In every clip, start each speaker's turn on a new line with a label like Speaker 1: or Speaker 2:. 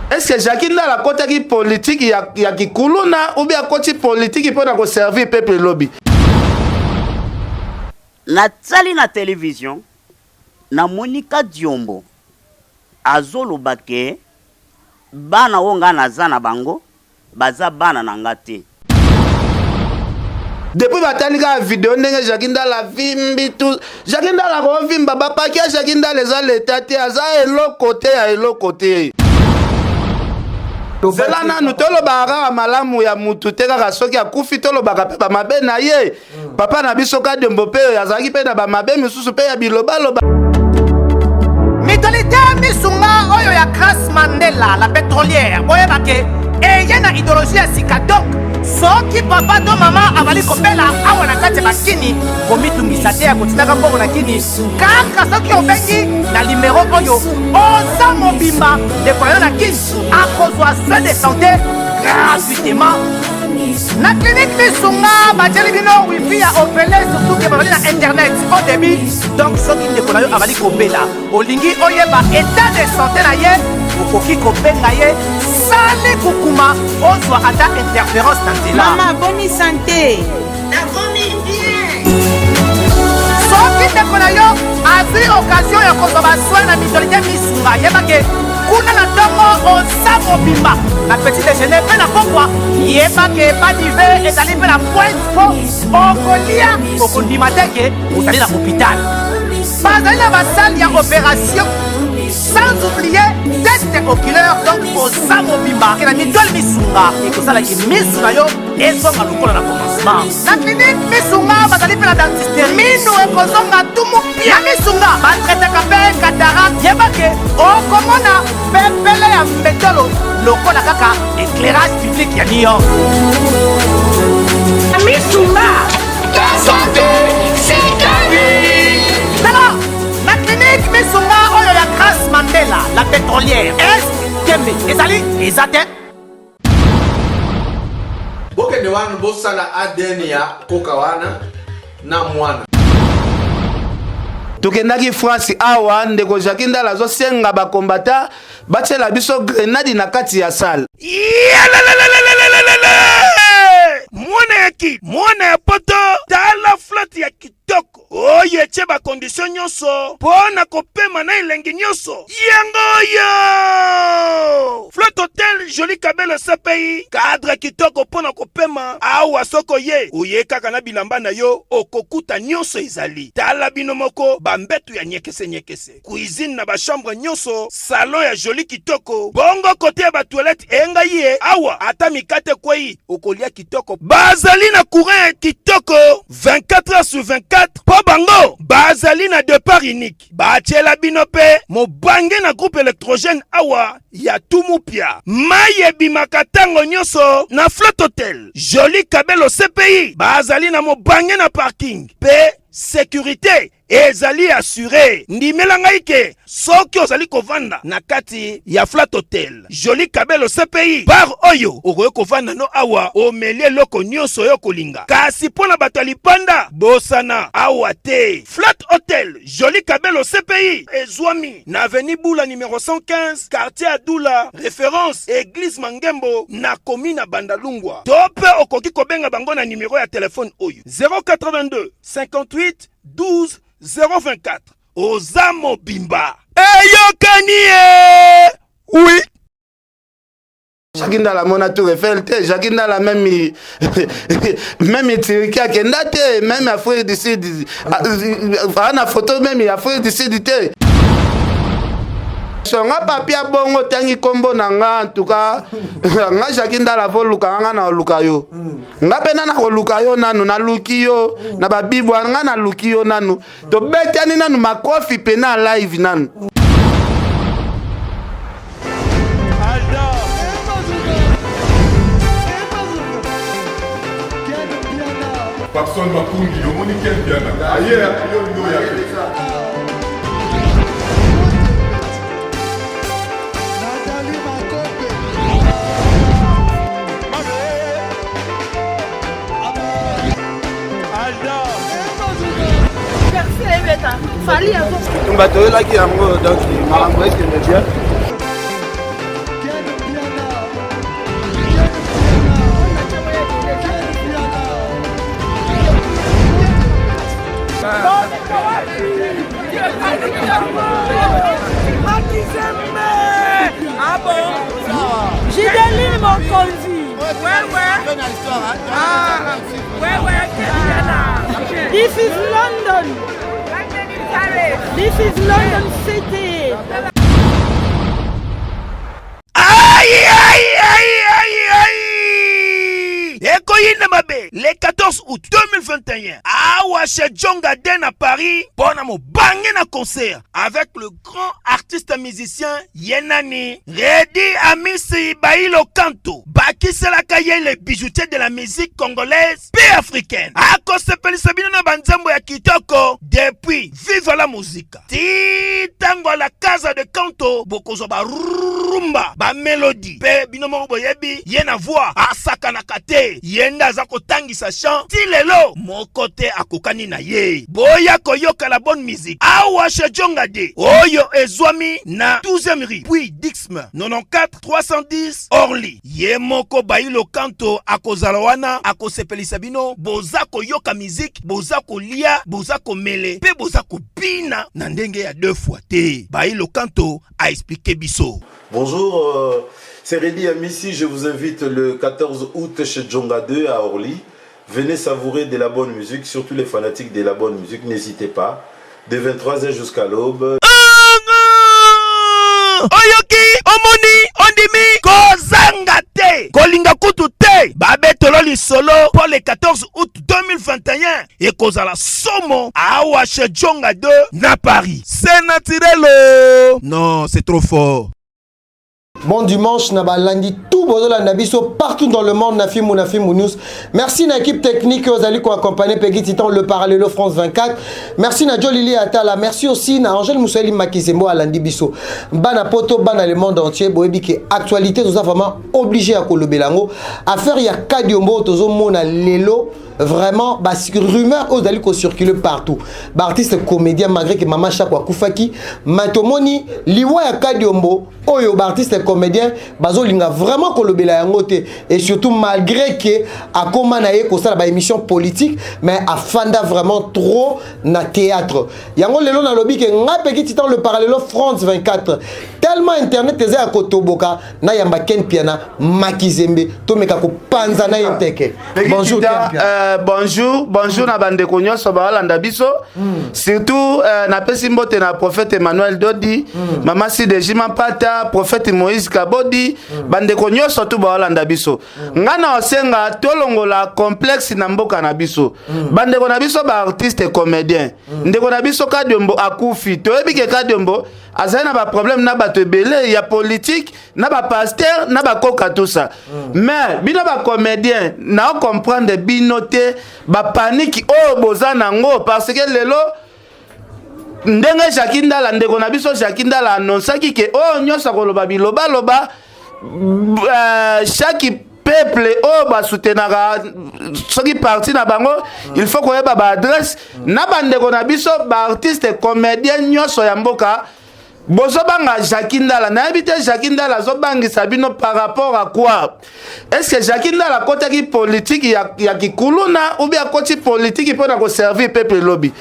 Speaker 1: Est-ce que Jacques Ndala akotaki politique ya, ya kikuluna ou bien akoti politique mpo na koservir peuple lobi?
Speaker 2: Natali na television namoni Kadiombo azoloba ke bana oyo nga naza na bango baza bana na nga te.
Speaker 1: Depuis batali kaka video ndenge Jacques Ndala avimbi tout. Jacques Ndala akovimba bapaki ya Jacques Ndala eza leta te, aza eloko te ya eloko te. Zela nanu tolobaka kaka malamu ya mutu te kaka soki akufi tolobaka mpe bamabe na ye. Papa na biso Kadiombo mpe azalaki mpe na bamabe misusu mpe ya bilobaloba.
Speaker 3: Mutualité misunga oyo ya Grace Mandela la pétrolière boyeba ke eye na idéologie ya sika donc soki papa to mama azali kobela awa na kati ya bakini komitungisa te ya kotindaka mbongo na kini kaka soki obengi na limero oyo oza mobimba ndeko na yo na kini akozwa soin de santé gratuitement na clinique misunga batieli bino wifi ya ofele surtout ke bazali na internet au débit donc soki ndeko na yo azali kobela olingi oyeba état de santé na ye okoki kobenga ye sali kukuma ozwa ata interférence na nzela
Speaker 4: mama boni sante
Speaker 5: nakomi bien
Speaker 3: soki ndeko na yo azwi occasion ya kozwa basoin na mutualité misunga yebake kuna na ntongo oza mobimba na petit déjeuner mpe na pokwa yeba ke badive ezali mpe na pointe mpo okolia okondima te ke ozali na hôpital bazali na basale ya opération sans oublier test oculaire donc oza mobimba ke na mitole misunga ekosalaki misu na yo ezonga lokola na commencement na clinique misunga bazali mpe na dentiste minu ekozonga tumu pia misunga batretaka mpe cataracte yeba ke okomona pepele ya mbetolo lokola kaka éclairage public ya new york
Speaker 5: misunga santé c'est la vie
Speaker 3: tala na clinique misunga oyo ya grace mandela la pétrolière est tembe ezali eza te
Speaker 6: Bokende wana bosala ADN ya koka wana na mwana.
Speaker 1: Tokendaki France awa ndeko Jacques Ndala azosenga ba combattants batiela biso grenade na kati ya salle.
Speaker 7: Mwana ya ki mwana ya poto tala flotte ya kitoko oyo etie bakondisio nyonso mpo na kopema na elengi nyonso. Yango oyo Flotte Hotel Joli Kabelo CPI, cadre kitoko mpo na kopema awa. Soko oye oye kaka na bilamba na yo, okokuta nyonso ezali. Tala bino moko bambetu ya nyekese nyekese, cuisine na ba chambre nyonso, salon ya joli kitoko, bongo kote ya ba toilette engai ye awa, ata mikate ekwei okolia kitoko. Bazali na courant ya kitoko 24 heures sur 24 mpo bango bazali na depart unique. Batiela bino mpe mobange na groupe electrogène awa ya Tumupia. Mai ebimaka ntango nyonso na Flotte Hotel Joli Kabelo CPI. Bazali na mobange na parking mpe securite ezali assure. Ndimela ngai ke soki ozali kovanda na kati ya Flat Hotel Joli Kabelo CPI bar oyo, okoki kovanda no awa omeli eloko nyonso oyo okolinga. Kasi mpo na bato ya lipanda, bosana awa te. Flat Hotel Joli Kabelo CPI ezwami na avenue Bula numero 115, quartier Adula, reference Eglise Mangembo na commune ya Bandalungwa. To mpe okoki kobenga bango na numero ya telefone oyo 082 58 12 024. Oza mobimba eyokani ye oui.
Speaker 1: Jacques Ndala mona Tour Eiffel te, Jacques Ndala même même Turquie akenda te, même Afrique du Sud ana photo même ya Afrique du Sud te. Nga papi ya bongo tangi kombo na nga en tout cas nga Jacques Ndala voluka nga na luka yo. Nga pe na koluka yo nanu naluki yo na babibwa nga naluki yo nanu tobetani nanu makofi pena live nanu.
Speaker 8: Papson Makungi, omoni Ken Mpiana aye yo olingi oya te.
Speaker 1: Bitumba toyelaki yango donc makambo ekende bien.
Speaker 4: Makizembe Ah bon Gideline Mokonzi Ouais ouais Ah ouais ouais This is London This is London City
Speaker 7: Aïe, aïe, aïe, aïe, aïe ekoyinda mabe le 14 août 2021 awa chez Djonga Den à Paris mpo na mobange na concert avec le grand artiste musicien ye nani Reddy Amisi Bailo Kanto bakiselaka ye le bijoutier de la musique congolaise mpe africaine akosepelisa bino na banzembo ya kitoko depuis viva la musica ti ntango ya la casa de canto bokozwa barumba bamelodi mpe bino moko boyebi ye na voi asakanaka te ye nde aza kotangisa chant ti lelo moko te akokani na ye boya koyoka la bonne musique awa chez Djonga de oyo ezwami na 12e rue puis Dixme 94 310 Orly ye moko Bailo Kanto akozala wana akosepelisa bino boza koyoka musique boza kolia boza komele mpe boza kobina na ndenge ya deux fois te Bailo Kanto a expliqué biso.
Speaker 6: Bonjour, euh, c'est Reddy Amissi, je vous invite le 14 août chez Djonga 2 à Orly. Venez savourer de la bonne musique, surtout les fanatiques de la bonne musique, n'hésitez pas. De 23h jusqu'à l'aube.
Speaker 7: Oyoki, omoni, ondimi, kozanga te, kolinga kutu te, babetolo lisolo mpo le 14 août 2021 ekozala somo awa chez Djonga 2 na Paris. C'est naturel. Oh. Non, c'est trop fort.
Speaker 9: Bon dimanche na balandi tout bozolanda biso partout dans le monde na Fimbu na Fimbu News. Merci na équipe technique ozali ko accompagner Peggy Titan le parallèle France 24. Merci na Jolili Atala, merci aussi na Angèle Mousseli Makizembo alandi biso. Bana poto bana le monde entier boyebi ke actualité toza vraiment obligé ya kolobela yango. Affaire ya Kadiombo tozo mona lelo vraiment ba rumeur oyo ezali ko circuler partout ba artiste comédien malgré que mama Shako akufaki mais tomoni liwa ya Kadiombo oyo ba artiste comédien bazolinga vraiment kolobela yango te et surtout malgré que akoma na ye kosala ba émission politique mais afanda vraiment trop na théâtre yango lelo nalobi ke ngai peki titan le parallelo France 24 tellement internet eza ya kotoboka nayamba Ken Piana Makizembe tomeka kopanza na ye nteke.
Speaker 1: Bonjour Ken Piana. Euh, bonjour, bonjour na bandeko nyonso balanda biso. Mm. Surtout euh, napesi mbote na prophète Emmanuel Dodi, mm. mama Sideji Mampata, prophète Moïse Kabodi, mm. bandeko nyonso tu balanda biso. Mm. Nga na osenga tolongola complexe na mboka na biso. Mm. Bandeko na biso ba artiste comédien. Mm. Ndeko na biso Kadiombo akufi. Toyebi ke Kadiombo azali na baproblème na bato ebele ya politike na bapaster na bakoka tout ça mm. mais bino bacomédien nao comprendre bino te bapaniki oyo boza nango parce que lelo ndenge jacki ndala ndeko na biso jacki ndala anonsaki ke oyo nyonso akoloba bilobaloba euh, chaque peuple oyo basutenaka soki parti na bango il faut koyeba baadresse na bandeko na biso baartiste comédien nyonso ya mboka bozobanga jacki ndala nayebi te jacki ndala azobangisa bino par rapport à quoi est ce que jacki ndala akotaki politiki ya, ya kikuluna ou bien akoti politiki mpo na koservir peuple lobi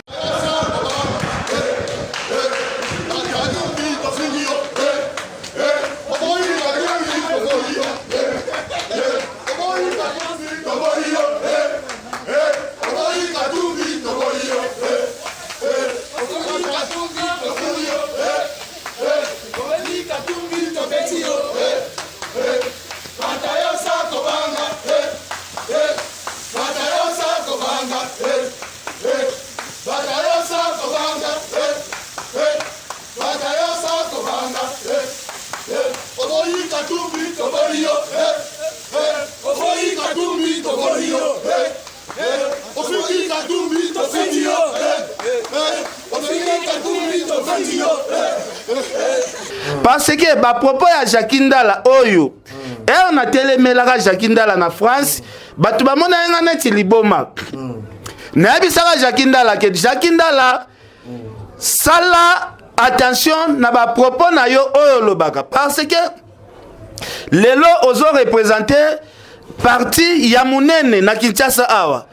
Speaker 1: Parce que ba propos ya Jacques Ndala oyo ere natelemelaka Jacques Ndala na France bato bamona ye nga neti liboma nayebisaka Jacques Ndala ke Jacques Ndala sala attention na ba propos na yo oyo olobaka parce que lelo ozo représenter parti ya monene na Kinshasa awa.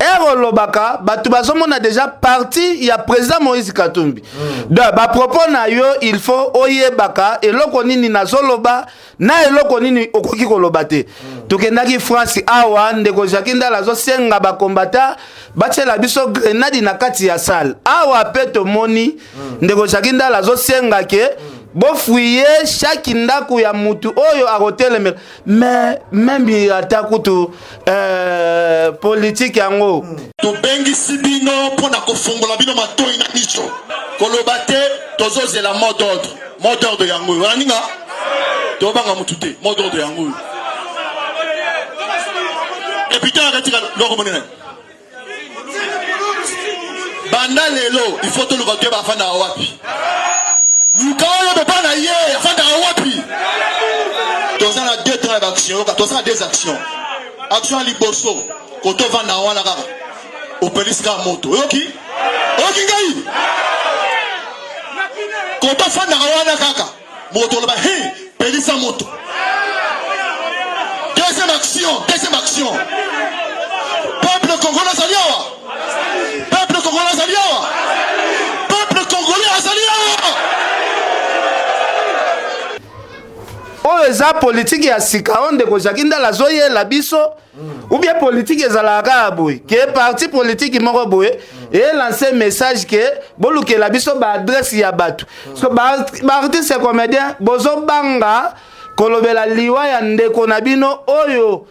Speaker 1: Ere olobaka bato bazomona déjà parti ya président Moïse Katumbi. Donc bapropos na yo, il faut oyebaka eloko nini nazoloba na eloko nini okoki koloba te. Tokendaki France awa, ndeko Jacques Ndala azosenga bakombata batiela biso grenade na kati ya salle. Awa mpe tomoni ndeko Jacques Ndala azosenga ke bofouiller chaque ndako ya mutu oyo akotelemela. Mais même ata kutu politique yango.
Speaker 10: Tobengisi bino mpo na kofongola bino matoi na miso. Koloba te, tozozela mot d'ordre. Mot d'ordre yango oyo wana. Ninga tobanga mutu te. Mot d'ordre yango oyo. Député akatika loko monene. Banda lelo, il faut toluka toyeba afandaka wapi. Luka oyo papa na ye afandaka wapi. Toza na deux trains d'action. Yoka, toza na deux actions. Action ya liboso, koto ovanda wana kaka, opelisi kaka moto. Oyoki? Oyoki ngai? Koto ofandaka wana kaka, moto oloba he, pelisa moto. Deuxième action, deuxième action, peuple congolais azali awa, peuple congolais azali awa, peuple congolais azali awa.
Speaker 1: Oyo eza politike ya sika oyo ndeko Jacques Ndala azoyela biso, ou bien politike ezalaka kaka boye ke parti politike moko boye elance message ke bolukela biso baadresse ya bato? So baartiste comédien bozobanga kolobela liwa ya ndeko na bino oyo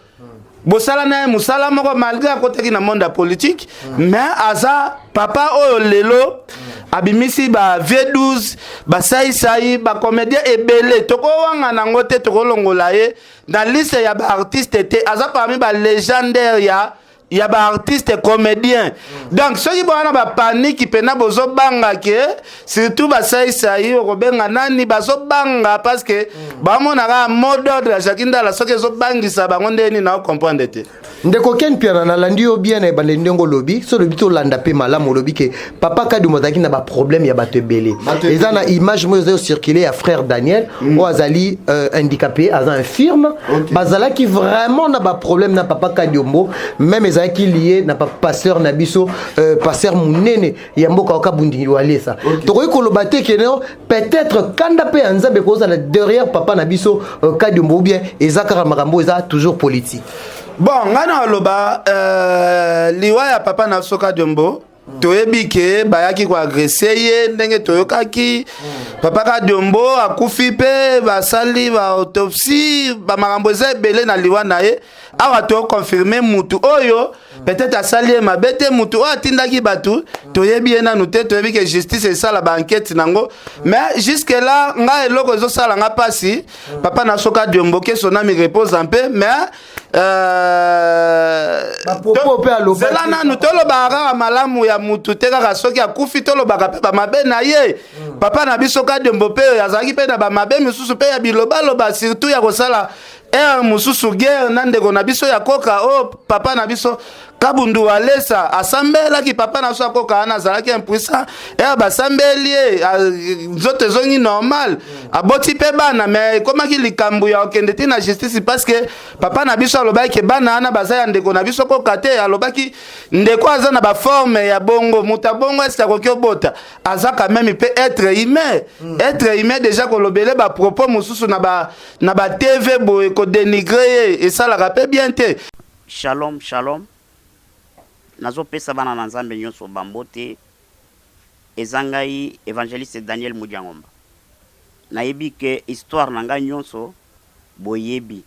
Speaker 1: bosala na ye mosala moko, malgré akotaki na monde ya politique, mais aza papa oyo lelo abimisi ba V12, basaisai, bacomédien ebele. Tokowanga nango te, tokolongola ye na liste ya baartiste te. Aza parmi balégendaire ya baartiste comédien. Donc soki bowana bapaniki mpena, bozobanga ke surtout basaisai, okobenga nani, bazobanga parce que bamonaka mot d'ordre ya Jacques Ndala. Soki ezobangisa bango ndenge nini, naocomprendre te.
Speaker 9: Ndeko Ken Piana, nalandi yo bien na ebandeli. Ndenge olobi, so olobi, tolanda mpe malamu. Olobi ke papa Kadiombo azalaki na baproblème ya bato ebele. Eza na image moko eza ocircule ya frère Daniel oyo azali handicapé, aza infirme. Bazalaki vraiment na baproblème na papa Kadiombo, même ezalaki lié na pasteur na biso, pasteur monene ya mboka Okabundi Walesa. Tokoki koloba te ke no peut-être kanda mpe ya Nzambe kozala derrière papa na biso Kadiombo, ou bien eza kaka makambo eza toujours politique?
Speaker 1: Bon, ngai na aloba liwa ya papa na biso Kadiombo, toyebi ke bayaki koagresser ye. Ndenge toyokaki, papa Kadiombo akufi mpe basali baautopsie, bamakambo eza ebele na liwa na ye. Awa toconfirme mutu oyo peut-être asali ye mabe te. Mutu oyo atindaki bato, toyebi ye nanu te. Toyebi ke justice esala baenquête nango, mais jusque là ngai eloko ezosala nga mpasi, papa na so Kadiombo, que son âme repose en paix, mais zela nanu, tolobaka kaka malamu ya mutu te. Kaka soki akufi tolobaka mpe bamabe na ye. Papa na biso Kadiombo mpe azalaki mpe na bamabe misusu mpe ya bilobaloba, surtout ya kosala ere mosusu guerre na ndeko na biso ya Koka oyo. Papa na biso Kabundu Walesa asambelaki papa na biso akoka wana, azalaki impuissant. Ere basambeli ye, nzoto ezongi normal, aboti mpe bana. Mais ekomaki likambo ya kokende ti na justice, parce que papa na biso alobaki ke bana wana baza ya ndeko na biso Koka te. Alobaki ndeko aza na baforme ya bongo, moto abongo eske akoki obota? Aza quand même mpe être humain. Être humain déjà, kolobele bapropos mosusu na ba na batv boye, kodénigrer ye, esalaka mpe bien te.
Speaker 2: Shalom, shalom. Nazopesa bana na Nzambe nyonso bambote. Eza ngai évangéliste Daniel Mudiangomba. Nayebi ke histoire na ngai nyonso boyebi,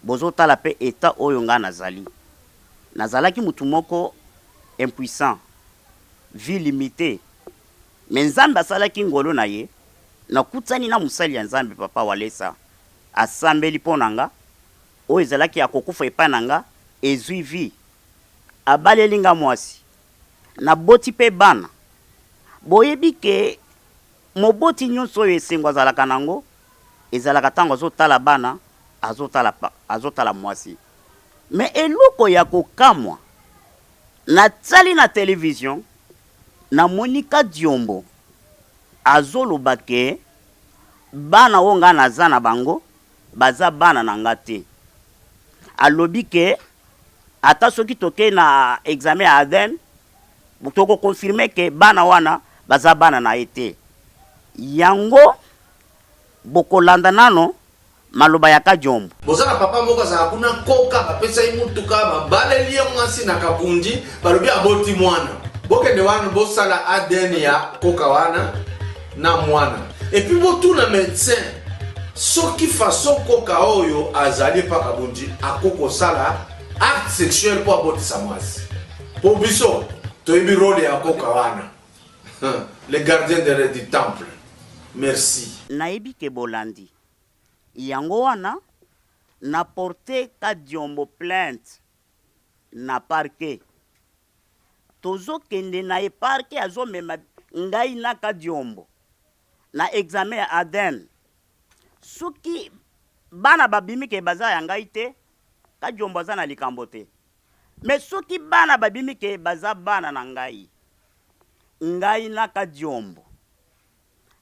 Speaker 2: bozotala mpe eta oyo ngai nazali. Nazalaki mutu moko impuissant, vie limitée, mais Nzambe asalaki ngolo na ye. Nakutani na mosali ya Nzambe, papa Walesa, asambeli mpo na nga. Oyo ezalaki ya kokufa epai na nga ezwi vie. Abaleli nga mwasi, naboti mpe bana. Boyebi ke moboti nyonso oyo esengo azalaka nango ezalaka ntango azotala bana, azotala mwasi. Mais eloko ya kokamwa, natali na televizio, namoni Kadiombo azoloba ke bana oyo ngai naza na bango baza bana na nga te. Alobi ke Ata soki tokei na examen ya ADN, toko confirmer que bana wana baza bana na ye te. Yango bokolanda nano maloba ya Kadiombo.
Speaker 11: Boza na papa moko azalaka kuna koka bapesa ye mutuka babaleli ye mwasi na kabundi balobi aboti mwana bokende wana bosala adn ya koka wana na mwana epuis botuna medecin soki façon koka oyo azali epa kabundi ako kosala acte sexuel mpo abotisa mwasi mpo biso toyebi role ya koka wana le gardien de, du temple merci.
Speaker 2: Nayebi ke bolandi. Yango wana na porter Kadiombo plainte na parquet. Tozo kende na ye parquet azo mema ngai na Kadiombo na examen ya ADN. Soki bana babimi ke baza ya ngai te, Kadiombo aza na likambo te. Mais soki bana babimi ke baza bana na ngai, ngai na Kadiombo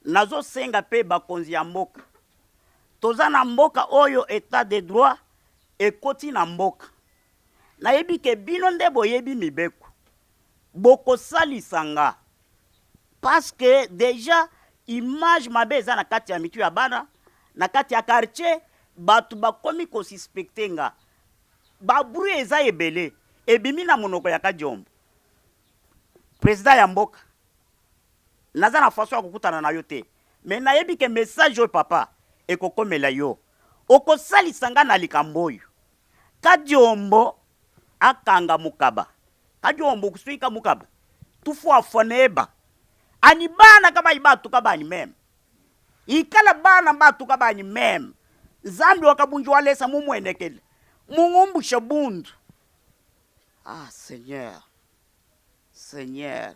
Speaker 2: Nazo senga pe bakonzi ya mboka toza na mboka oyo etat de droit ekoti na mboka nayebi ke bino nde boyebi mibeko bokosalisa nga parce que dejà image mabe eza na kati ya mitu ya bana na kati ya quartier batu bakomi ko suspecter nga ba bruit eza ebele ebimi na monoko ya kadiombo president ya mboka Naza na façon ya kokutana na yo te mais nayebi ke message oyo papa ekokomela yo. Okosalisa nga na likambo oyo. Kadiombo akanga mukaba. Kadiombo kusuika mukaba. Tufuafua neba. Ani bana kabayi batuka banyi meme. Ikala bana batuka banyi meme. Nzambi wakabunji walesa mumuenekele. Mungumbusha bundu. Ah Seigneur. Seigneur.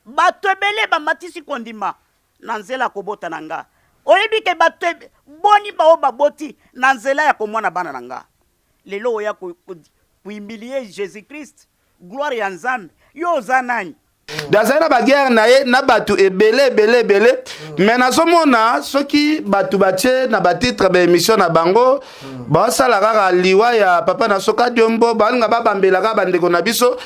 Speaker 2: Bato ebele bamatisi kondima na nzela ya kobota na nga. Oyebi ke bato boni baoyo baboti na nzela ya komona bana na nga. Lelo oya ko-humilier Jesus-Christ, gloire ya Nzambe. Yo oza nani?
Speaker 1: Azali na baguerre na ye na bato ebele ebele ebele, mais nazomona soki bato batie na batitre baémission na bango, basala kaka liwa ya papa na soka diombo, balinga babambela kaka bandeko na biso,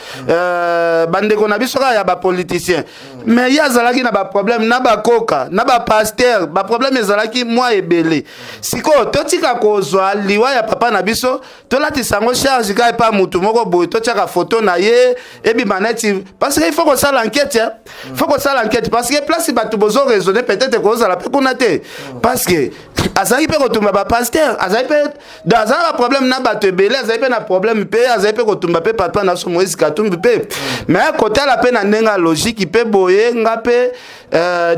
Speaker 1: bandeko na biso kaka ya bapoliticien. Mais ye azalaki na baproblème na bakoka na bapaster, baproblème ezalaki mwa ebele. Sikoyo totika kozwa liwa ya papa na biso, tolatisa yango charge kaka epa mutu moko boye, totiaka foto na ye ebima neti, parce que il faut kosala enquête, hein. Faut kosala enquête parce que place bato bozo raisonner, peut-être kozala mpe kuna te, parce que azalaki mpe kotumba bapaster, azalaki mpe donc azalaki na problème na bato ebele, azalaki mpe na problème mpe azalaki mpe kotumba mpe papa na so Moïse Katumbi mpe. Mais kotala mpe na ndenge ya logique mpe boye, nga mpe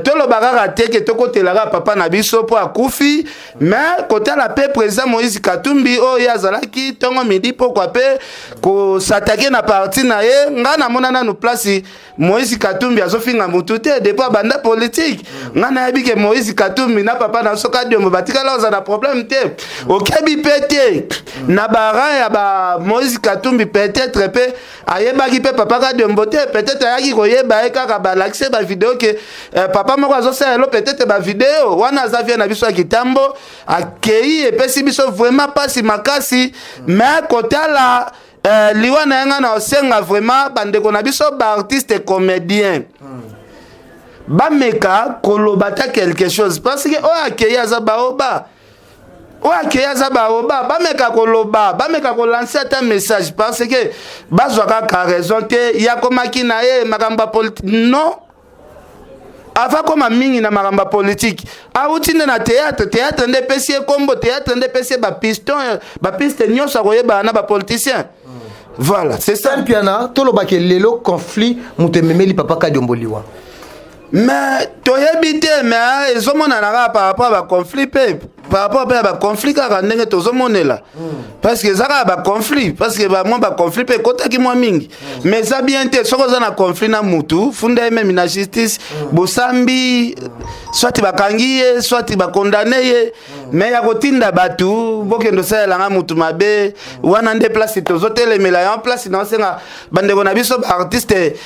Speaker 1: toloba kaka te ke tokotela kaka papa na biso mpo akufi, mais kotala mpe président Moïse Katumbi oyo ye azalaki ntongo midi pokwa mpe kosatake na parti na ye. Nga namona nanu place Moïse Katumbi azofinga mutu te depuis abanda politique. Nga nayebi ke Moïse Katumbi na papa na soka Diombo batikala oza na problème te. Okebi mpe te na baran ya ba Moïse Katumbi, peut-être mpe ayebaki mpe papa Kadiombo te, peut-être ayaki koyeba ye kaka balakise ba video ke papa moko azosala elo, peut-être ba video wana aza vie na biso ya kitambo akei, epesi biso vraiment pasi makasi. Mais kotala liwa na ye, nga na osenga vraiment bandeko na biso baartiste comédien bameka koloba ata quelque chose, parce que oyo akei aza baoba, oyo akei aza baoba, bameka koloba, bameka kolancer ata message, parce que bazwa kaka raison te. Ye akomaki na ye makambo ya politique, non, ava koma mingi na makambo ya politike, awuti nde na théâtre. Théâtre nde epesi ye kombo, théâtre nde epesi ye bapiston, bapiste nyonso akoyebana na bapoliticien. Voilà, c'est ça.
Speaker 9: Piana, tolobaki lelo conflit moto ememeli papa Kadiombo liwa.
Speaker 1: Mais toyebi te, mais ezomonana kaka par rapport ya baconflit mpe par rapport mpe ya baconflit kaka ndenge tozomonela, parce que eza kaka baconflit, parce que bamwa baconflit mpe ekotaki mwa mingi. Mais eza bien te. Soki oza na conflit na mutu, funda ye memi na justice, bosambi, soit bakangi ye, soit bakondane ye. Mais ya kotinda bato bokende osalelanga mutu mabe wana nde place tozotelemela yango. Place naosenga bandeko na biso baartiste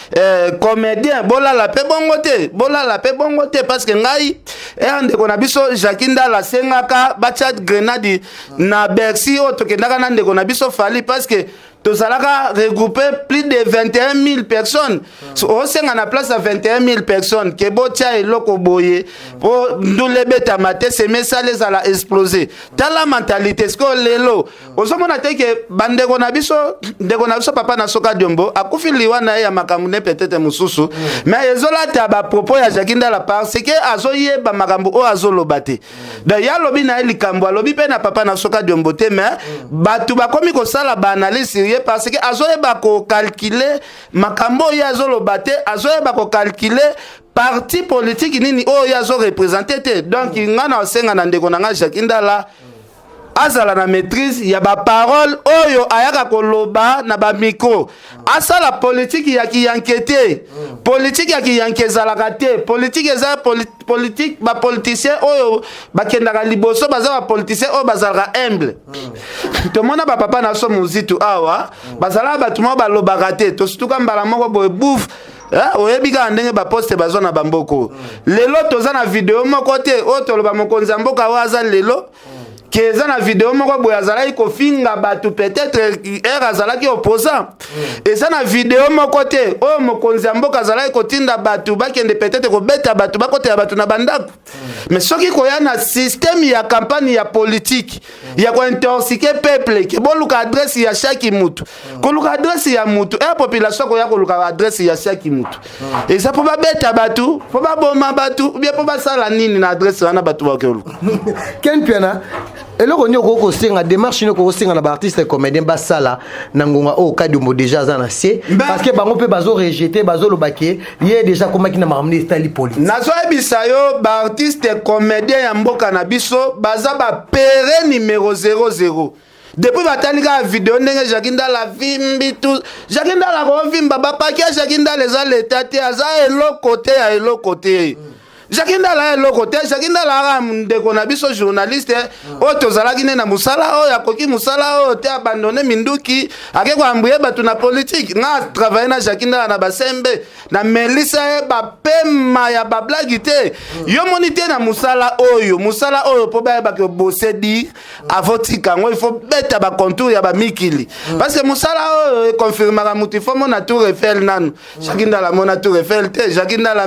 Speaker 1: comédien, bolala mpe bongo te, bolala mpe bongo te, parce que ngai eya ndeko na biso Jacki Ndala asengaka. Asengaka batya grenade na Bercy oyo tokendaka na ndeko na biso Fally, parce que tozalaka regroupe plus de 21 000 personnes. So, osenga na place ya 21 000 personnes ke botya eloko boye mpo ndula ebetama te, seme esala ezala explose. Tala mentalité. Sikoyo lelo ozomona te ke bandeko na biso, ndeko na biso papa na Soka Diombo akufi liwa na ye ya makambo ne peut-être mosusu, mais ezolata bapropos ya Jacky Ndala parce que azoyeba makambo oyo azoloba te. Donc ye alobi na ye likambo, alobi mpe na papa na Soka Diombo te, mais bato bakomi kosala baanalyse sur ye parce que azoyeba kocalculer makambo oyo ye azoloba te, azoyeba kocalculer parti politique nini oyo ye azoreprésenter te. Donc nga na osenga na ndeko na nga Jacky Ndala azala na maîtrise ya baparole oyo ayaka koloba na bamicro. Asala politike ya kiyanke te. Politike ya kiyanke ezalaka te. Politike eza politique. Bapoliticien oyo bakendaka liboso baza bapoliticien oyo bazalaka humble. Tomona bapapa na biso Mozitu awa, bazalaka bato moko balobaka te. Tosutuka mbala moko boye, bouf. Oyebi kaka ndenge baposte bazwa na bamboko. Lelo toza na video moko te oyo toloba mokonzi ya mboka oyo aza lelo ke eza na video moko boye azalaki kofinga bato, peut-être ere azalaki opposant. Eza na video moko te oyo mokonzi ya mboka azalaki kotinda bato bakende peut-être kobeta bato, bakotela bato na bandako. Mais soki koya na système ya campagne ya politique ya kointoxiquer peuple ke boluka adresse ya chaque mutu, koluka adresse ya mutu, ere population koya koluka adresse ya chaque mutu eza mpo babeta bato, mpo baboma bato, ou bien mpo basala nini na adresse wana bato bakoluka?
Speaker 9: Ken Piana, eloko nini okoki kosenga, démarche nini okoki kosenga na baartiste comédien basala na ngonga oyo Kadiombo déjà aza na se? Parce que bango mpe bazorejeter, bazoloba ke ye déjà akomaki na makambo nde etali politique.
Speaker 1: Nazoyebisa yo, baartiste comédien ya mboka na biso baza bapere numéro 00. Depuis batali kaka video ndenge Jacky Ndala vimbi tu, Jacky Ndala kovimba, bapaki ya Jacky Ndala eza leta te, aza eloko te ya eloko te. Jacky Ndala ya eloko te. Jacky Ndala aka ndeko na biso journaliste oyo tozalaki nde na mosala oyo, akoki mosala oyo te, abandonner minduki, ake koambuye bato na politike. Nga travaille na Jacky Ndala na basembe, namelisa ye bapema ya bablague te. Yo moni te na mosala oyo, mosala oyo mpo bayebaki obose dire avotika yango, il faut beta bacontour ya bamikili, parce que mosala oyo econfirmaka motu, il faut mona tour Eiffel nanu. Jacky Ndala mona tour Eiffel te. Jacky Ndala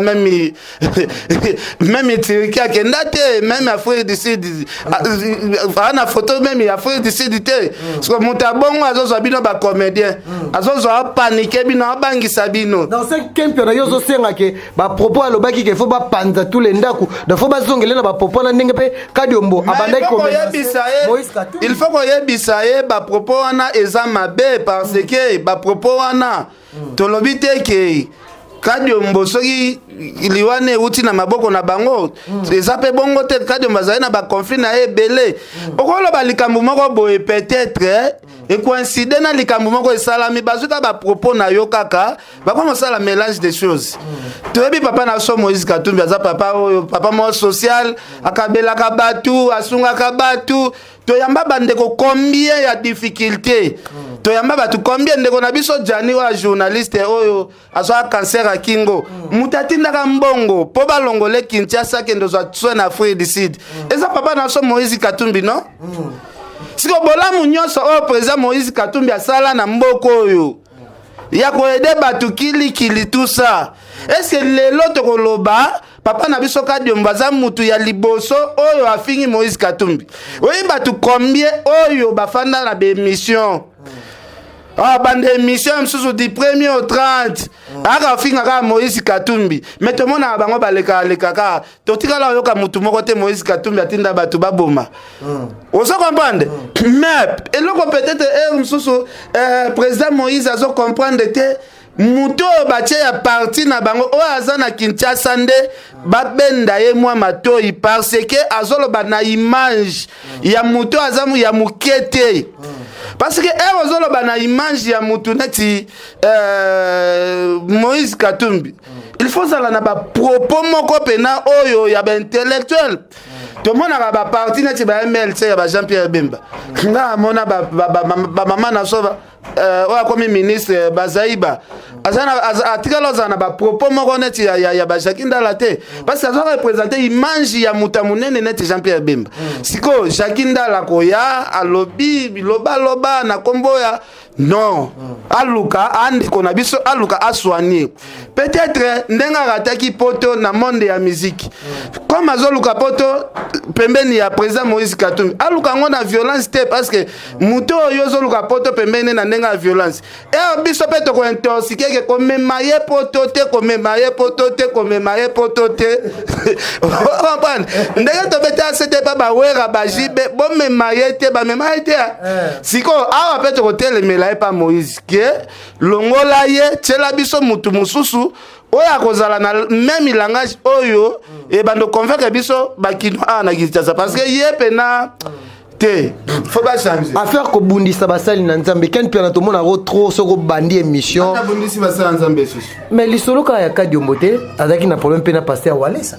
Speaker 1: même Turquie akenda te, même Afrique du Sud aa na photo même ya Afrique du Sud te. Parce que moto abongo azozwa bino bacomédien, azozwa apaniquer bino, abangisa bino.
Speaker 9: Dans ce Ken Piana, yo ozosenga ke bapropos alobaki ke faut bapanza tous les ndako, donc faut bazongele na bapropos na ndenge mpe Kadiombo abandaki.
Speaker 1: Koyebisa ye, il faut koyebisa ye bapropos wana eza mabe, parce que bapropos wana, tolobi te ke Kadiombo soki liwana euti na maboko na bango, eza mpe bongo te. Kadiombo azali na baconflit na ye ebele. Okoloba likambo moko boye, peut-être ekoincider na likambo moko esalami, bazwi kaka bapropos na yo kaka, bakoma kosala mélange des choses. Toyebi papa na biso Moïse Katumbi aza papa oyo, papa moko social, akabelaka bato, asungaka bato. Toyamba bandeko combien ya difficulté, toyamba bato combien. Ndeko na biso Jani oyo journaliste oyo azwaka cancer ya kingo, moto atindaka mbongo mpo balongole Kinshasa, akende ozwa soin na Afrique du Sud, eza papa na biso Moïse Katumbi, non? Siko bolamu nyonso oyo président Moïse Katumbi asala na mboka oyo ya koaider bato kilikili, tout ça, est-ce lelo tokoloba papa na biso Kadiombo aza mutu ya liboso oyo afingi Moïse Katumbi? Oyi bato combien oyo bafanda na baémission, ah, banda émission mosusu du premier au 30 aka ofinga kaka Moïse Katumbi, mais tomonaka bango baleka kaka, totikala oyoka mutu moko te Moïse Katumbi atinda bato baboma. Ozo comprendre? Mais eloko peut-être ere mosusu président Moïse azo comprendre te, motu oyo batie ya parti na bango oyo aza na Kinshasa nde babenda ye mwa matoi, parce que azoloba na image ya motu oyo aza ya moke te, parce que ere ozoloba na image ya motu neti Moïse Katumbi, il faut ozala na bapropos moko mpena oyo ya baintellectuel. Tomonaka baparti neti ba MLC ya ba Jean Pierre Bemba, nga amona bamama na so. euh, oyo akomi ministre euh, Bazaiba atikala ozala na bapropos moko neti ya, ya, ya bajaki Ndala te, parce que aza représente image ya moto ya monene neti Jean Pierre Bemba. Sikoyo Jaki Ndala koya alobi bilobaloba na nkombo ya non, aluka andeko na biso, aluka asoigne peut-être ndenge arataki poto na monde ya musique. Comme azoluka poto pembeni ya président Moïse Katumbi, aluka yango na violence te, parce que moto oyo ozoluka poto pembeni na ndenge ya violence e, biso mpe tokointoxiquer ke komema ye poto te, komema ye poto te, komema ye poto te. Comprendre ndenge tobeti ase te mpa bawera bajibe, bomema ye te, bamema ye te. Sikoyo awa mpe tokotelemela ye mpa Moïse ke longola ye, tiela biso mutu mosusu oyo akozala na même langage oyo ebanda convaincre biso bakino awa na Kinshasa, parce que ye mpena te, faut bachanger.
Speaker 9: Affaire kobundisa basali na Nzambe, Ken Mpiana, tomona yango trop soki obandi émission.
Speaker 1: Abundisi basali na Nzambe esusu?
Speaker 9: Mais lisolo kaka ya Kadiombo te, azalaki na problème mpe na pasteur Walesa.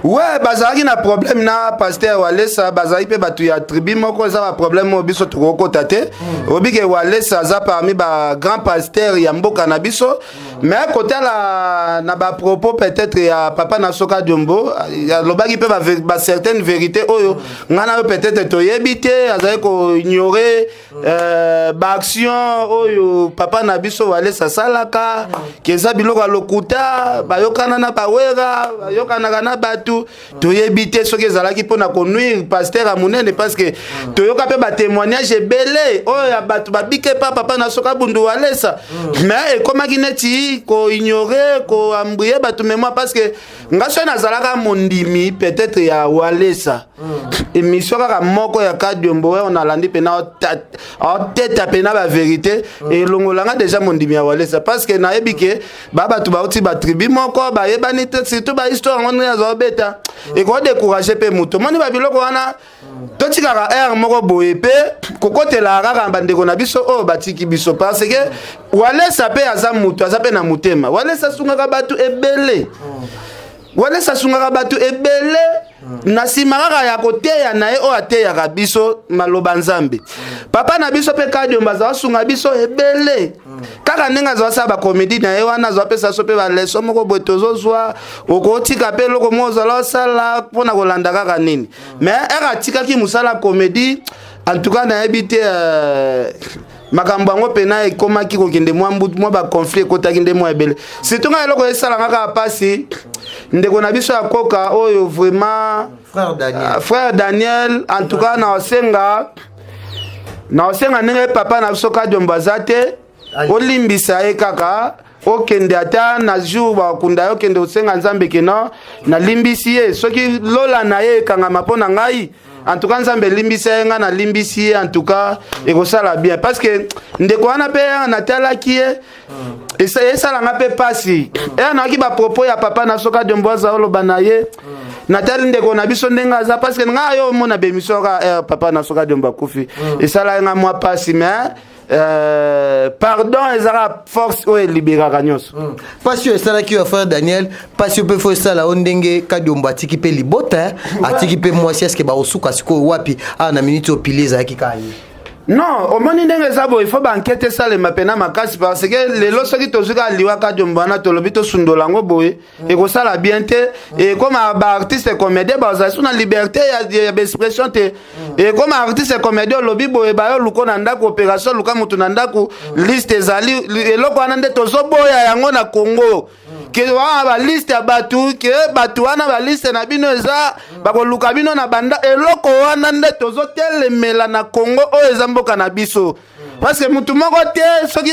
Speaker 1: Ouais, bazalaki na problème na pasteur Walesa, bazalaki mpe bato ya tribu moko. Eza baproblème oyo biso tokokota te. Oyebi ke Walesa aza parmi bagrand pasteur ya mboka na biso, mais kotala na bapropos peut-être ya papa na soka Diombo, alobaki mpe bacertaine vérité oyo ngai na yo peut-être toyebi te. Azalaki koignore baaction oyo papa na biso Walesa asalaka, ke eza biloko ya lokuta, bayokana na bawera, bayokanaka na bato. Toyebi te soki ezalaki mpona konuire pasteur ya monene, parce que toyoka mpe batémoignage ebele oyo ya bato babike pa papa na soka bundu Walesa, mais ekomaki neti koignore, koembrouiller bato mémoire. Parce que nga soki nazalaka mondimi peut-être ya Walesa, émission kaka moko ya Kadiombo oyo nalandi mpena aoteta mpena bavérité, elongolanga déjà mondimi ya Walesa, parce que nayebi ke ba bato bauti batribu moko, bayebani te. Surtout bahistoire yango ndenge azwa obeta, ekodécourage mpe moto. Omoni babiloko wana, totikaka aire moko boye mpe kokotelaka kaka bandeko na biso oyo batiki biso, parce que Walesa mpe aza moto, aza mpe na motema. Walesa asungaka bato ebele, Walesa asungaka bato ebele na nsima kaka ya koteya na ye oyo ateyaka biso maloba Nzambe. Papa na biso mpe Kadiombo azala asunga biso ebele kaka ndenge azala asala bacomédie na ye wana, azwa apesa biso mpe baleçon moko boye tozozwa. Okotika mpe eloko moko ozala osala mpona kolanda kaka nini, mais ere atikaki mosala comédie, en tout cas nayebi te. Makambo yango mpena ekomaki kokende mwa mbutu, mwa baconflit ekotaki nde mwa ebele. Surtout ngai eloko esalanga kaka mpasi, ndeko na biso ya koka oyo vraiment
Speaker 9: Frère Daniel.
Speaker 1: Frère Daniel, en tout cas naosenga ndenge papa na biso Kadiombo aza te, olimbisa ye kaka, okende ata na jour bakunda ye, okende osenga Nzambe keno nalimbisi ye. Soki lola na ye ekangama mpo na ngai, en tout cas Nzambe elimbisa ye, ngai nalimbisi ye, en tout cas ekosala bien, parce que ndeko wana mpe natalaki ye, esalanga mpe mpasi. Eya nayaki bapropos ya papa na soka Diombo aza oloba na ye, natali ndeko na biso ndenge aza, parce que ngai yo omona bémission kaka papa na soka Diombo akufi, esalaki nga mwa mpasi. Mais pardon ezalaka force oyo eliberaka nyonso.
Speaker 9: Mpasi oyo esalaki oyo ya frère Daniel, mpasi oyo mpe fo esala oyo ndenge Kadiombo atiki mpe libota, atiki mpe mwasi, eske bakosuka sikoyo wapi awa na miniti oyo pili ezalaki kaka ye?
Speaker 1: Non, omoni ndenge eza boye, faut baenquête esalema mpena makasi, parce que lelo soki tozwi kaka liwa Kadiombo wana, tolobi tosundola yango boye, ekosala bien te. Ekoma baartiste comédien bazala so na liberté ya baexpression te. Ekoma artiste comédien olobi boye, bayo luko na ndako, opération luka motu na ndako, liste ezali. Eloko wana nde tozoboya yango na Congo, ke wana baliste ya bato, ke bato wana baliste na bino eza bakoluka bino na banda. Eloko wana nde tozotelemela na Congo oyo eza mboka na biso, parce que mutu moko te, soki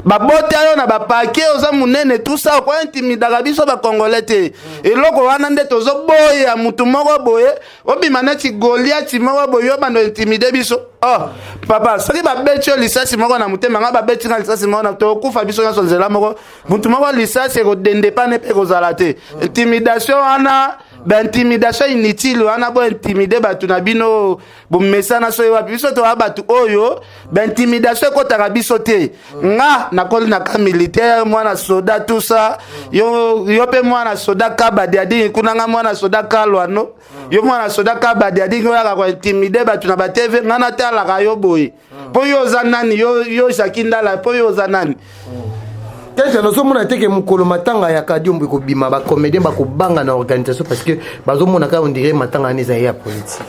Speaker 1: babota yo na bapake, oza monene, tout ça, okointimidaka biso bacongolais te. Eloko wana nde tozoboya. Mutu moko boye obima neti Goliati moko boye, yo bando intimider biso. Oh papa, soki babeti yo lisasi moko na motema, nga babeti nga lisasi moko na, tokufa biso nyonso nzela moko. Mutu moko lisasi ekodende pane mpe ekozala te. Intimidation wana, baintimidation inutile wana, bointimider bato na bino bomesana soki wapi. Biso toya bato oyo baintimidation ekɔtaka biso te. Nga nakoli na camp militaire, mwana soda, tout ça. Yo, yo mpe mwana soda kabadi adingi kuna, nga mwana soda kalwano, yo mwana soda kabadi adingi, oyaka kointimider bato na batv. Nga natalaka yo boye. Mpo yo oza nani? Yo, yo Jacques Ndala, mpo yo oza nani?
Speaker 9: Tete nazomona te ke mokolo matanga ya Kadiombo ekobima, bacomédien bakobanga na organisation parce que bazomona kaka ondire matanga wana eza ya politique.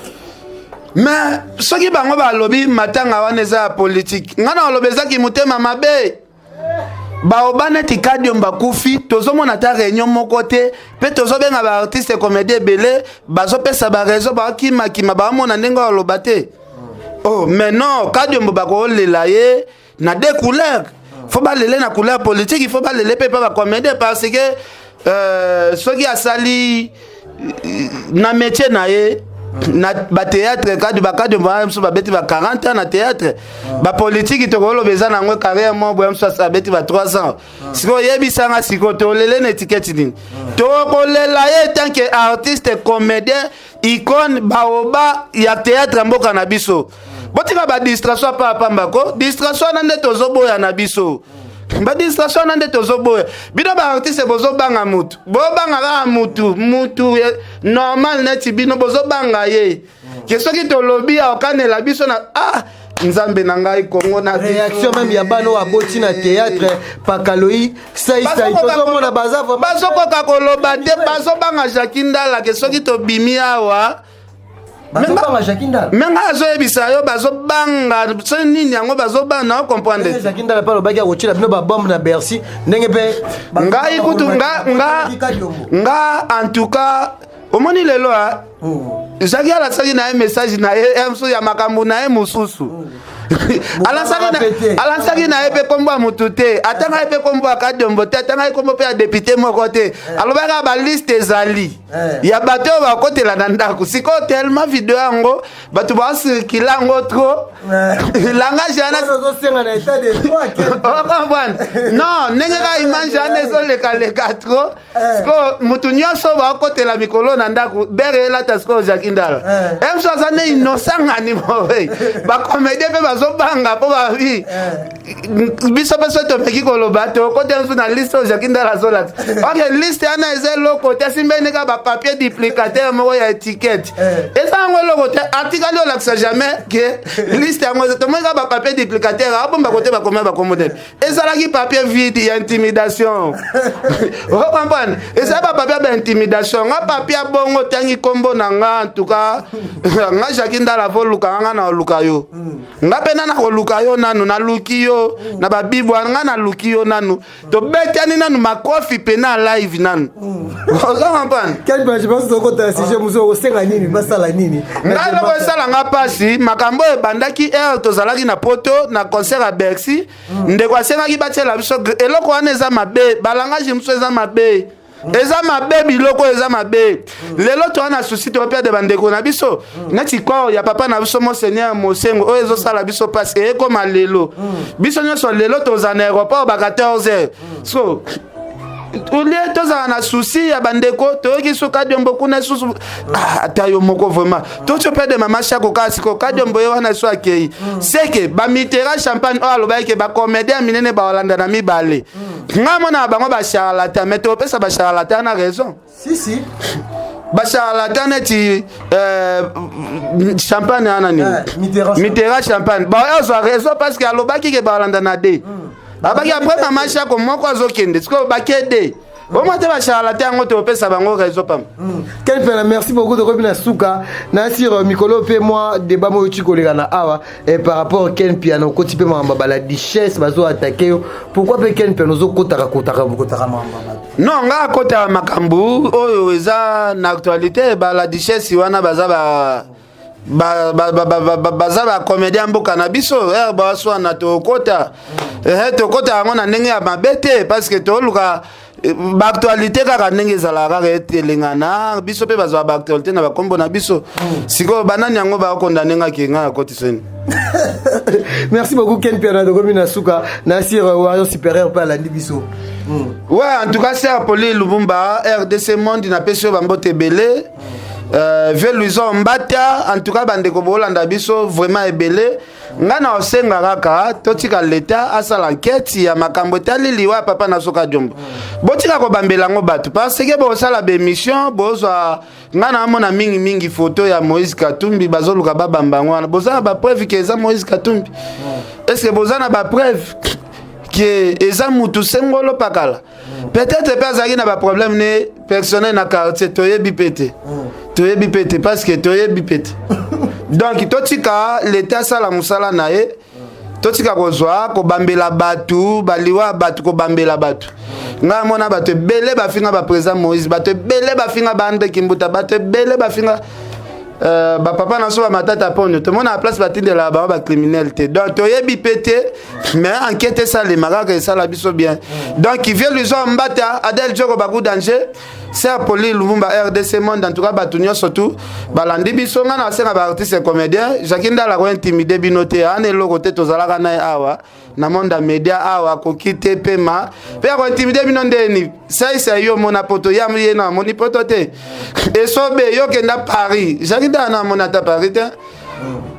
Speaker 1: Mais soki bango balobi matanga wana eza ya politique, ngai na oloba ezaki motema mabe. Baoba neti Kadiombo akufi, tozomona ata réunion moko te, mpe tozobenga baartiste comédien ebele bazopesa baraison, bakimakima, baomona ndenge oloba te. Oh, mais non, Kadiombo bakolela ye na deux couleurs. Faut balele na couleur politique, il faut balele mpe mpe bacomédien, parce que soki asali na métier na ye na bathéâtre, kadi bakadi mosusu babeti ba 40 ans na théâtre, bapolitike tokoloba eza nango carrière moko boya, mosusu abeti ba 3 ans. Sikoyo oyebisanga, sikoyo tolele na étiquette nini? Tokolela ye tant que artiste comédien, icône, baoba ya théâtre ya mboka na biso. Botika badistraction apa apamba ko distraction wana nde tozoboya na biso, badistraction wana nde tozoboya. Bino baartiste bozobanga mutu, bobanga kaka mutu, mutu normal neti bino bozobanga ye ke soki tolobi aokanela biso na ah, Nzambe na ngai, Kongo na
Speaker 9: réaction même ya bana oyo aboti na théâtre, pakaloi saisai, tozomona baza
Speaker 1: bazokoka koloba te, bazobanga Jacques Ndala ke soki tobimi awa.
Speaker 9: Bazobanga Jacques Ndala.
Speaker 1: Me ngai azoyebisa yo, bazobanga so nini yango bazobanga na ocomprendre.
Speaker 9: Jacques Ndala mpe alobaki akotiela bino babombe na Bercy, ndenge mpe
Speaker 1: ngai kutu nga nga nga en tout cas omoni lelo a Jacques alasaki na ye message na ye mosusu ya makambo na ye mosusu, alasaki na ye mpe nkombo ya motu te, atanga ye mpe nkombo ya Kadiombo te, atanga ye nkombo mpe ya député moko te. Alobaka baliste ezali ya bato oyo bakotela na ndako. Sikoyo tellement video yango bato bacirculer yango trop, langage wana ocomprendre non, ndenge kaka image wana ezolekaleka trop. Sikoyo motu nyonso bakotela mikolo na ndako bere elata. Sikoyo Jacques Ndala emso aza nde innocent ngani boye, bacomédien mpe bazobanga mpo babi biso mpe so tomeki koloba tokota mosu na liste oyo Jacques Ndala azolakisa. Ok, liste wana eza eloko te, asimbeni kaka bapapier duplicateur moko ya étiquette, eza yango eloko te. Atikali olakisa jamais ke liste yango, tomoni kaka bapapier duplicateur abomba kote, bakoma bakombo te, ezalaki papier vide ya intimidation. Ocomprendre, ezali bapapier ya baintimidation. Nga papier ya bongo otangi nkombo na nga, en tout cas nga Jacques Ndala, voluka nga na oluka yo, nga mpe na koluka yo nanu, naluki yo na babibwa, nga naluki yo nanu, tobetani nanu makofi pena live nanu, oza comprendre?
Speaker 9: Quel je pense tokota sujet mosusu, okosenga nini, basala nini?
Speaker 1: Ngai eloko esalanga mpasi, makambo oyo ebandaki heure tozalaki na Poto na concert ya Bercy. Ndeko asengaki batiela biso eloko wana, eza mabe, balangage mosusu eza mabe, eza mabe, biloko oyo eza mabe. Lelo toza na souci, toperde bandeko na biso neti corps ya papa na biso monseigneur Mosengo oyo ezosala biso mpasi. Eyekoma lelo biso nyonso lelo toza na aéroport ba 14 heures, so olie tozala na souci ya bandeko. Toyoki so Kadiombo kuna lisusu, ata yo moko vraiment toti operde mama Shako kaka sikoyo Kadiombo ye wana so akei seke bamitera champagne oyo alobaki ke bacomédien minene baolanda na mibale. Ngai mona bango bacharlatan, mais topesa bacharlatan na raison.
Speaker 9: Si si.
Speaker 1: Bacharlatan neti champagne wana nini, Mitera champagne, baozwa raison parce que alobaki ke baolanda na de abaki après mama Shako moko azokende sikoyo bakede omwa te bacharlatan yango, topesa bango raison pamba.
Speaker 9: Ken Mpiana, merci beaucoup. Tokomi na suka na sur mikolo mpe mwa débat moko euti koleka na awa par rapport Ken Mpiana, okoti mpe makambo bala duchesse bazo attaquer yo. Pourquoi mpe Ken Mpiana ozokotaka kotaka kotaka makambo ya bato?
Speaker 1: Non, nga akotaka makambo oyo eza na actualité. Bala duchesse wana baza ba baza bacomédien mboka na biso ere baswana, tokota tokota yango na ndenge ya mabe te, parce que toluka baactualité kaka ndenge ezalaka kaka etelengana biso mpe bazwa baactualité na bakombo na biso. Sikoyo banani yango bakonda ndenge ake ngai akotiseni.
Speaker 9: Merci beaucoup Ken Mpiana, tokomi na suka na sir Warrior supérieur mpe alandi biso.
Speaker 1: Ouais, en tout cas ser Poli Lubumba, RDC Monde, napesi yo bambote ebele. Vieux Luison Mbata, en tout cas bandeko bolanda biso vraiment ebele. Ngai na osenga kaka totika leta asala enquête ya makambo etali liwa ya papa na soka Diombo. Botika kobambela yango bato parce que bosala bémission, bozwa. Ngai naamona mingimingi foto ya Moïse Katumbi, bazoluka babamba yango wana. Boza na bapreuve ke eza Moïse Katumbi? Est ce que boza na bapreuve ke eza mutu sengolo pakala? Peut-être mpe azalaki na baproblème ne personnel na quartier, toyebi mpe te, toyebi mpe te, parce que toyebi mpe te. Donc totika leta asala mosala na ye, totika kozwa kobambela bato baliwa, bato kobambela bato. Ngai amona bato ebele bafinga baprésident Moïse, bato ebele bafinga baandre Kimbuta, bato ebele bafinga bapapa na biso bamatata ponio. Tomona place batindelaka bango bacriminel te. Donc toyebi mpe te, mais enquête esalema kaka, esala biso bien. Donc vieux Luison Mbata, Adel Joko, Baku Danger, Ser Poli Lumumba, RDC Monde, en tout cas bato nyonso tu balandi biso. Ngai na asenga baartiste comédien, Jacki Ndala kointimide bino te, ana eloko te. Tozalaka na ye awa na monde ya média awa, akoki te pema mpe akointimide bino ndeni. Saisa yo omona poto ya ye na amoni poto te, esobe yo kenda Paris. Jacki Ndala na amoni ata Paris te,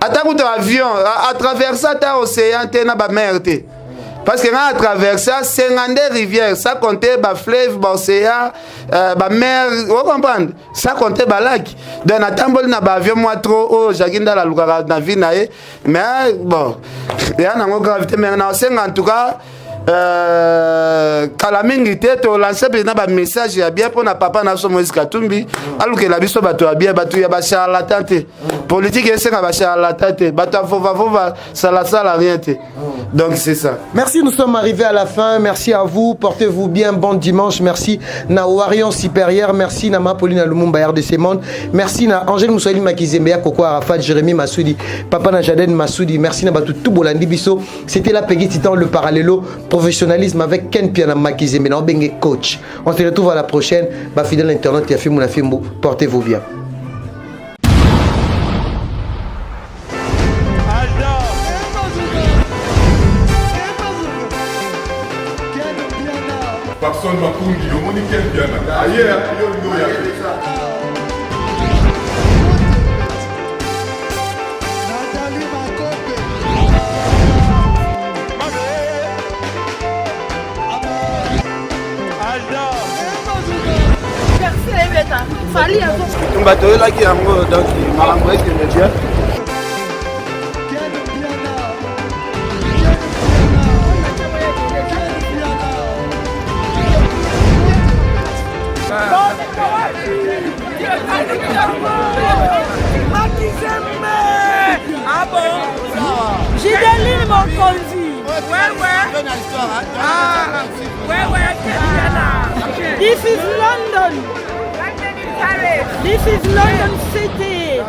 Speaker 1: ata kuta avion atraverse ata océan te na bamer te, parce que nga atraverse 52 rivières, sans compter bafleuve, baocéan, bamer, ocomprendre, sans compter balac. Donc natamboli na baavion mwa trop oyo Jacki Ndala alukaka na vie na ye. Mais bon, eya nango grave te, mais na osenga en tout cas, kala mingi te tolance mpenza bamessage ya bien mpona papa na biso Moïse Katumbi, alukela biso bato ya bien, bato ya bacharlatan te. Politike esenga bacharlatan te, bato ya vovavova salasala rien te. Donc c'est ça.
Speaker 9: Merci, nous sommes arrivés à la fin. Merci à vous. Portez-vous bien. Bon dimanche. Merci na Warion Supérieur. Merci na Mapolina Lumumba RDC Monde. Merci na Angèle Moussaïli Makizembe, Koko Arafat, Jérémy Massoudi, Papa na Jaden Massoudi. Merci na Batou Toubolandi Biso. C'était la Peggy Titan, le parallélo professionnalisme avec Ken Piana Makizembe, na Bengue coach. On se retrouve à la prochaine. Ba fidèle internaute, Yafimou Nafimou. Portez-vous bien.
Speaker 8: Papson Makungi, omoni Ken Piana aye yo ndoya.
Speaker 1: Tumba toyelaki yango, donc makambo ekende bien.
Speaker 4: Ah bon? Gideline Mokonzi. Ouais, ouais. Ah, ouais, ouais. This is London. This is London City.